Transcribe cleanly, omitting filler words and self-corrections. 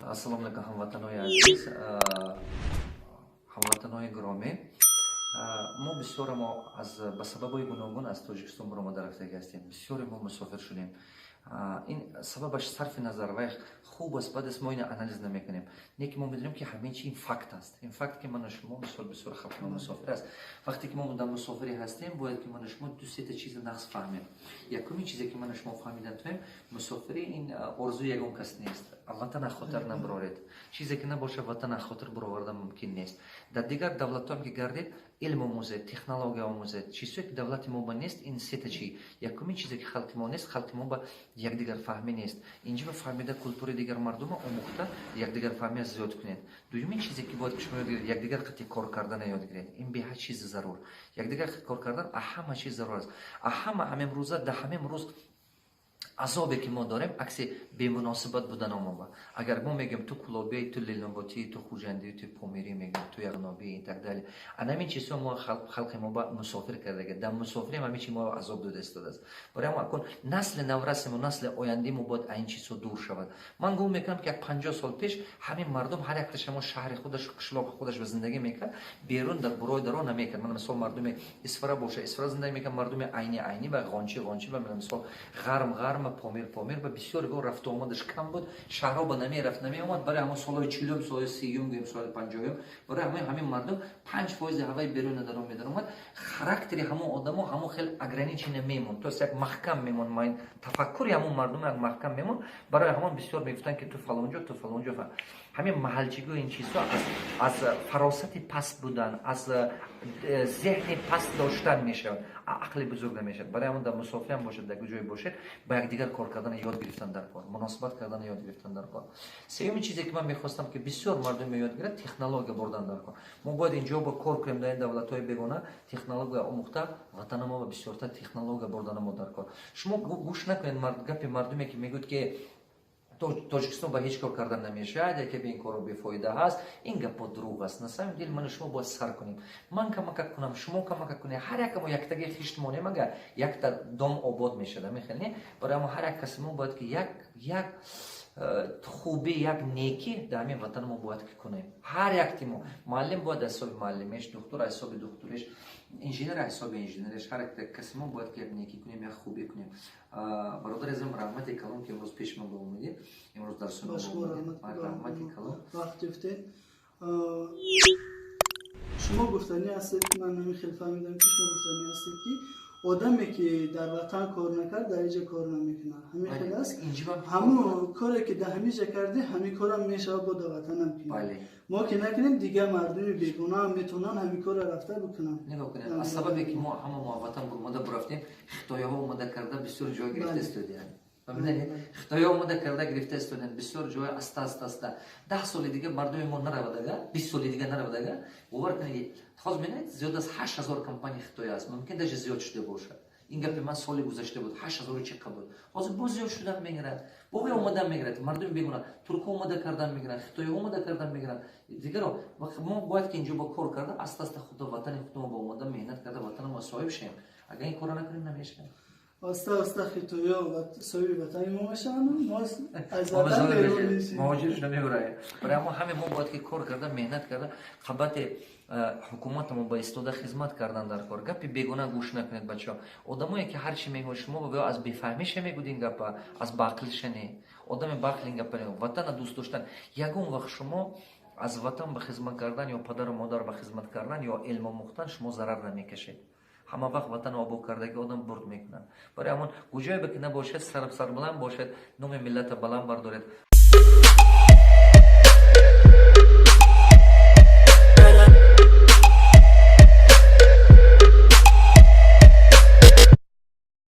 Ассалому алайкум, ҳамватанои азиз, ҳамватанои гиромӣ. Мо бисёре мо аз ба сабабҳои гуногун аз Тоҷикистон баромада рафтагӣ ҳастем. Бисёре мо мусофир шудем. Ин сабабаш сарфи назар, вай хуб аст, бад аст, мо ина анализ намекунем. Не ки мо медонем, ки ҳамин чи ин факт аст. Ин факт, ки ману шумо, мисол, бисёр халқи мо мусофир аст. Вақте ки мо дар мусофирӣ ҳастем, бояд ки ману шумо ду сета чиза нағз фаҳмем. Якумин чизе, ки ману шумо фаҳмидан тоем: мусофирӣ ин орзуи ягон кас нест. Ватана хотир набароред. Чизе ки набошад, ватана хотир баровардан мумкин нест. Дар дигар давлатҳоам ки гардед, илм омӯзед, технология омӯзед. Чизое ки давлати мо ба нест, ин сета чи. Якумин чизе ки халқи мо нест, халқи мо ба якдигарфаҳмӣ нест. Инҷо ба фаҳмида, культураи дигар мардума омӯхта, якдигарфаҳмия зиёд кунед. Дуюмин чизе ки бояд шумо ёд гиред, якдигар қати кор кардана ёд гиред. Ин беҳад чизи зарур. Якдигар қати кор кардан ҳама чиз зарур аст. Ҳама ҳамин рӯза, дар ҳамин рӯз азобе ки мо дорем, акси бемуносибат будано мо. Агар мо мегӯем: ту кулобӣ, ту лилноботӣ, ту хуҷандӣ, ту помирӣ, мегӯем, ту яғнобӣ и так далее, анамин чизҳо мо халқи мо ба мусофир кардага. Дар мусофирем, ҳамин чи мо азоб дода истодааст. Барои ҳамон акун насли наврасимо, насли ояндаи мо бояд ин чизҳо дур шавад. Ман гумон мекунам, ки як 50 сол пеш ҳамин мардум ҳар якташ ҳамон шаҳри худаш, қишлоқи худаш ба зиндагӣ мекард, берун дар бурои даро намекард. Мана, мисол, мардуми Исфара боша, Исфара зиндагӣ мекард, мардуми Айни Айни ва Ғончи Ғончи ва, мисол, Ғарм Ғарм, Помир Помир ва бисёр го рафту омадаш кам буд, шаҳрҳо ба намерафт, намеомад. Барои ҳамон солҳои 40-ум, солҳои 30-юм, гӯем, соли 50-юм, барои ҳамин мардум 5 фоизи ҳаваи беруна даром медаромад. Характери ҳамон одамо ҳамон хел ограничение мемонд, то есть як маҳкам мемонд, тафаккури ҳамон мардум як маҳкам мемонд. Барои ҳамон бисёр мегуфтанд, ки ту фалонҷо, ту фалонҷо. Ҳамин маҳалчигӯ, ин чизҳо аз фаросати паст будан, аз зеҳни паст доштан мешавад, ақли бузург намешавад. Барои ҳамон дар мусофирам бошад, дар куҷое бошед, ба якдигар кор кардана ёд гирифтан дар кор, муносибат кардана ёд гирифтан дар кор. Сеюмин чизе ки ман мехостам, ки бисёр мардум ёд гирад, технология бурдан дар кор. Мо бояд инҷо ба кор кунем, дар ин давлатҳои бегона технология омӯхта, ватана мо ба бисёртар технология бурдана мо дар кор. Шумо гӯш накунед гапи мардуме, ки мегӯяд, ки Тоҷикистон ба ҳеҷ кор кардан намешавад, яке бе ин коро бефоида ҳаст. Ин гапҳо дурӯғ аст. На самом деле ману шумо бояд сар кунем. Ман камакак кунам, шумо камакак кунем, ҳар якамо яктаги хишт монем, агар якта дом обод мешавад. Мехел не? Барои ҳамо ҳар як каси мо бояд ки як хубӣ, як некӣ дар ҳамин ватани мо бояд ки кунем. Ҳар якти мо, муаллим бояд аз ҳисоби муаллимеш, духтур аз ҳисоби духтуреш, инженер аз ҳисоби инженереш, ҳар як каси мо бояд ки як некӣ кунем, як хубӣ кунем. Бародари азизам, раҳмати калон, ки имрӯз пеши ман омадед, имрӯз дар раҳмати калон. Вақт ёфтед. Шумо гуфтанӣ ҳастед, ман ҳамин хел фаҳмидам, ки шумо гуфтанӣ ҳастед, ки одаме ки дар ватан кор накард, дар иҷа кор намекунад. Ҳамин хел аст? Ҳамун коре ки дар ҳамин ҷа кардӣ, ҳамин корам мешавад бо дар ватанам кунем. Мо ки накунем, дигар мардуми бегунаам метавонанд ҳамин корро рафта бикунанд. Нигоҳ кунед, аз сабабе ки мо ҳама мо ватан омада бурафтем, хитояҳо омада карда, бисёр ҷой гирифта истодиянд. Хитоё омада карда гирифта истодиянд бисёр ҷой. Аста аста аста 10 соли дига мардуми мо наравадага, 20 соли дига наравадага, бовар кунед, ҳозир медонед, зиёд аз 8000 компания хитоя аст, мумкин даже зиёд шуда бошад. Ин гапи ман соли гузашта буд, 8000 чиқа буд. Ҳозир боз зиёд шудан мегирад, бове омадан мегирад. Мардуми бегуна, туркҳо омада кардан мегиранд, хитоё омада кардан мегиранд, дигаро. Мо бояд ки инҷо бо кор карда, аста аста худо ватани худмо ба омада, меҳнат карда, ватани мо соҳиб шавем. Агар ин корро накунем, намешавем. Оста оста хитоё соҳиби ватани мо мешаванд, мо аз ватан берун мешем. Муҳоҷирш намебараем. Барои ҳамо ҳаме мо бояд ки кор карда, меҳнат карда, қабати ҳукуматамо ба истода хизмат кардан дар кор. Гапи бегуна гӯш накунед, бачаҳо. Одамое ки ҳар чи мегӯяд шумо, аз бефаҳмиша мегӯд ин гапа, аз баақлиша не. Одами баақл ин гапа не. Ватана дӯст доштан, ягон вақт шумо аз ватан ба хизмат кардан ё падару модар ба хизмат кардан ё илм омӯхтан шумо зарар намекашед. Ҳама вақт ватан обод кардаги одам бурд мекунад. Барои ҳамон куҷое ба ки набошад, сарбаланд бошад, номи миллата баланд бардоред.